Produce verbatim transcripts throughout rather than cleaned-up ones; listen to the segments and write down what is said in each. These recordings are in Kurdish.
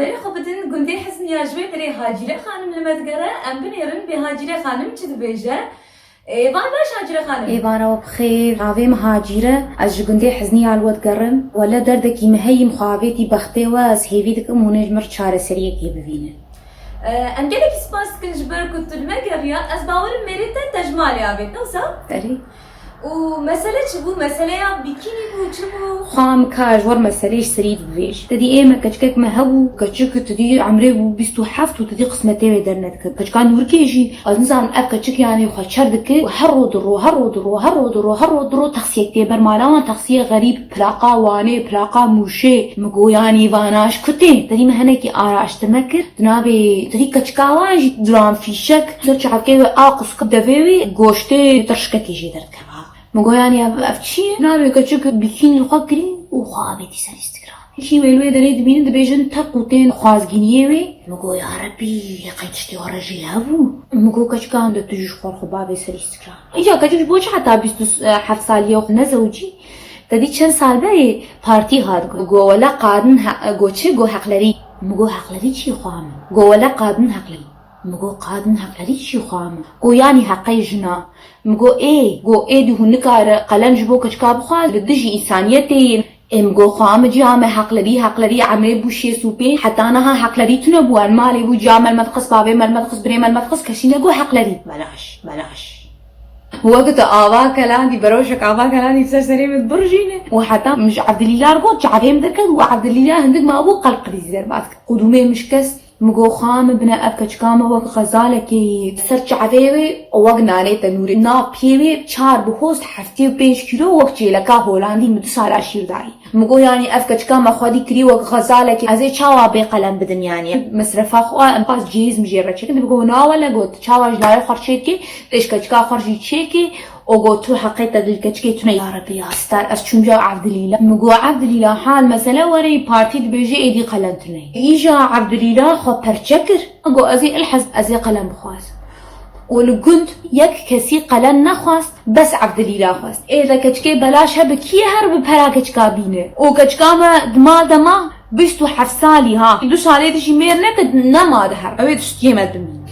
Berê xwe bidin gundê Hizniya, ji wê derê Hacîre Xanim li me digere, em binêrin bê Hacîre Xanim çi dibêje. Ê, van baş Hacîre Xanim. Ê, vana we bi xêr. Navê min Hacîre, ez ji gundê Hizniya li we digerim. Wele derdekî min heyî, min xwe avêtî bextê we, ez hêvî dikim hûn ê ji min re çareseriyekê bivînin. Ê, em gelekî spas dikin ji ber ku tu li me geriya. Ez bawerim mêrê te, te ji malê avêt, ne wisa? Erê. Û mesele çi bû? Meseleya bikînî bû, çi bû? Xwam ka ji wir meselê ji serî dibêj. Te dî ê me keçikek me hebû, keçik te dî emrê bû bîst û heft û te dî qismetê wê dernedikir. Keçika nûrikê jî, ez nizanim ev keçik yanî xwe çer dikir û her ro diro, her ro diro, her ro diro, her ro diro, texsiyek tê ber mala wan, texsiyê xerîb, plaqa Wanê, plaqa Mûşê. Min got yanî vana ji ku tê? Te dî min henekî araştirme kir. Di navê te dî keçika wan jî duran fîşek, ser çavkê wê a qusik devê wê, goştê tirşikekê jê derdikeva. Min got, "Yanî ev, ev çi ye?" Navê keçik bikînî xwe kirî û xwe avêtî ser Instagram. Kî wê li wê derê dibînin, dibêjin teq û tên xwazgîniyê wê. Min got, "Ya Rebî, lê qey tiştê were jî hebû?" Min got, "Keçika hinde tu jî ji xwe re xwe bavê ser Instagram." Îca keçik ji bo çi heta bîst û heft saliyê xwe nezewicî? Te dî çend sal berê partî hat got, got, "Wele qadin he-, got çi? Got heqlerî." Min got, "Heqlerî çi xwe min?" Got, "Wele qadin heqlerî." Min got, "Qadin heqlerî çi xwe min?" Got, "Yanî heqey jina." Min got, "Ê." Got, "Êdî hûn nikare qelen ji bo keçika bixwaz, li dijî însaniyetê ye." Ê, min got, "Xwe min ciya me heqlerî, heqlerî emrê bû şêst û pênc, heta niha heqlerî tune bû. Em malê bû, ciya me li me dixist, bavê me li me dixist, birê me li me dixist, kesî negot heqlerî. Belaş, belaş. Wek tu ava kelandî, beroşek ava kelandî ser serê min birjîne. Û heta min ji Evdilîla re got, çavê min derket û Evdilîla hindik mabû qelb qirîzî derbas kir. Qudûmê min şikest. Min got, "Xwe min bine ev keçika me wek xezalekê ser çavê wê, wek nanê tenûrê. Nav piyê wê çar bi host heftê û pênc kîlo wek çêleka Holandî min du sala şîr dayî." Min got, "Yanî ev keçika me xwedî kirî wek xezalekê, ez ê çawa bê qelem bidim yanî? Mesrefa xwe em qas cihêz min jê re çêkin." Min got, "Na wele," got, "çawa ji layê xwe re çêdikê, tê ji keçika xwe re jî çêkê." O got, "Tu heqê te dil keçikê tune." Ya Rebî ya star, ez çûm ca Evdilîla. Min got, "Evdilîla, hal mesele were, partî dibêje êdî qelen tune." Îja Evdilîla xwe perçe kir. Min got, "Ez ê ilhez, ez ê qelen bixwazim." Û li gund yek kesî qelen nexwast, bes Evdilîla xwest. Ê de keçikê belaş hebe kî ye here bi pera keçika bîne? Û keçika me di mal de ma bîst û heft salî ha. Du salê dijî mêr neke nema dihere. Ew ê di stiyê me dimîne.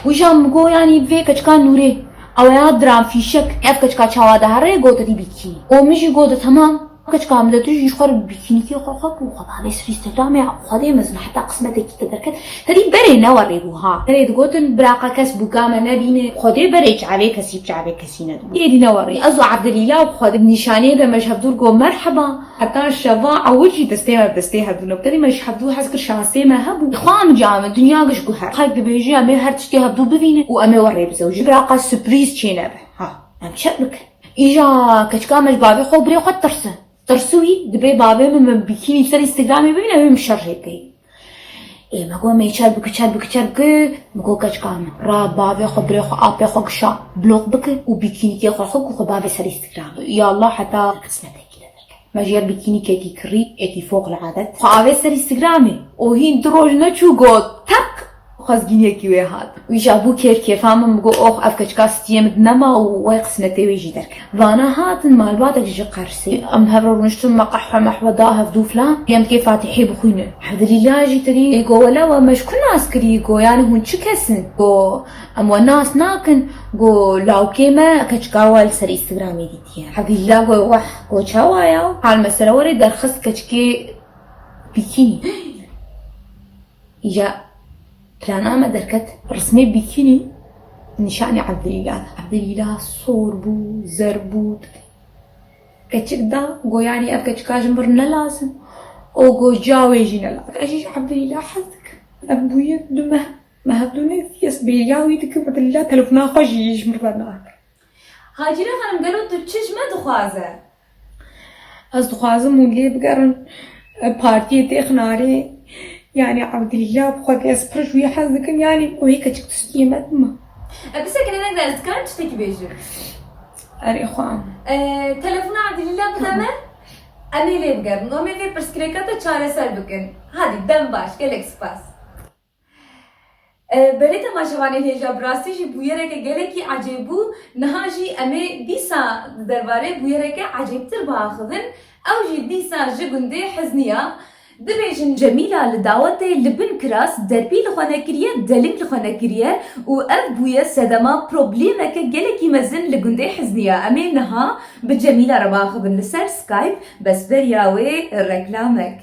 Wîja min got, "Yanî vê keçika Nûrê." Ew ya diran fîşek, ev keçika çawa dihere, got, "Te dî bikînî." Û min jî got, "Temam." Keçika min de tu jî ji xwe re bikînîkê xwe xwe ku xwe bavê ser Instagramê, Xwedê mezin heta qismetekî te derket. Te dî berê newerê bû ha. Berê digotin, "Biraqa kes bûka me nebîne." Xwedê berê çavê kesî bi çavê kesî nedibû. Êdî newerê. Ez û Evdilîla û Xwedê nîşaniyê de me ji hevdû re got, "Merheba." Heta şeva ewil jî destê me bi destê hevdû nebû. Te dî me ji hevdû hez kir, şansê me hebû. Xwe em ca me, dinya giş guher. Xelk dibêje, "Em ê her tiştê hevdû bivînin û em ê werê bizewicin. Biraqa sürprîz çê nebe." Ha, em çi bikin? Îja keçika me ji bavê xwe û birê xwe tirse. Tirsû wî, dibê bavê min, min bikînî ser Instagramê bibîne, wê min şerjê bikey. Ê, me got, "Me çer bike, çer bike, çer bike." Me got, "Keçika min, ra bavê xwe, birê xwe, apê xwe gişa blok bike û bikînîkê xwe xwe ku xwe bavê ser Instagramê." Ya Allah, heta qismetekî de derket. Me jê re bikînîkekî kirî, êkî foq li adet. Xwe avê ser Instagramê. O hîn du roj neçû got, teq! Xwezgîniyekî wê hat. Wî jî bû kêf kêfa min, min got, "Ox, ev keçika stiyê min nema û wê qismetê wê jî derket." Vana hatin malbatek ji Qersê. Em hev re rûniştin, me qehwe mehwe da hevdû filan. Em dikê Fatihê bixwînin. Evdilîla jî tirî, ê, got, "Wele we me ji ku nas kirî?" Got, "Yanî hûn çi kes in?" Got, "Em we nas nakin." Got, "Lawkê me keçika we li ser Instagramê dîtiye." Evdilîla got, "Weh." Got, "Çawa ya?" Hal mesele werê derxist keçikê bikînî. Îja plana me derket, rismê bikînî nîşanî Evdilîla da. Evdilîla sor bû, zer bû. Keçik da, got, "Yanî ev keçika ji min re ne lazim." O got, "Ca wê jî ne lazim." Ez jî ji Evdilîla hez dikim. Ev bûye du meh, me hevdû ne, ez bêriya wî dikim. Evdilîla telefona xwe jî ji min re nakin. Hacîre Xanim, gelo tu çi ji me dixwaze? Ez dixwazim hûn lê bigerin, e, partiyê têxin arê. Yanî Evdilîla bi xwe ez pir ji wî hez dikim. Yanî wê keçik tiştiyê me dima. E, bisekine, ne ez dikarim tiştekî bêjim? Erê xwe. E, telefona Evdilîla bide me. Em ê lê bigerin. Em ê vê pirsgirêka te çareser bikin. Hadî, dem baş. Gelek spas. E, belê temaşevanên hêja, bi rastî jî bûyereke gelekî ecêb bû. Niha jî em ê dîsa di derbarê bûyereke ecêbtir biaxivin. Ew jî dîsa ji gundê Hizniya. Dibêjin Cemîla li dawetê li bin kiras derpî li xwe nekiriye, deling li xwe nekiriye û ev bûye sedema problemeke gelekî mezin li gundê Hizniya. Em ê niha bi Cemîla re biaxivin li ser Skype, bes beriya wê reklamek.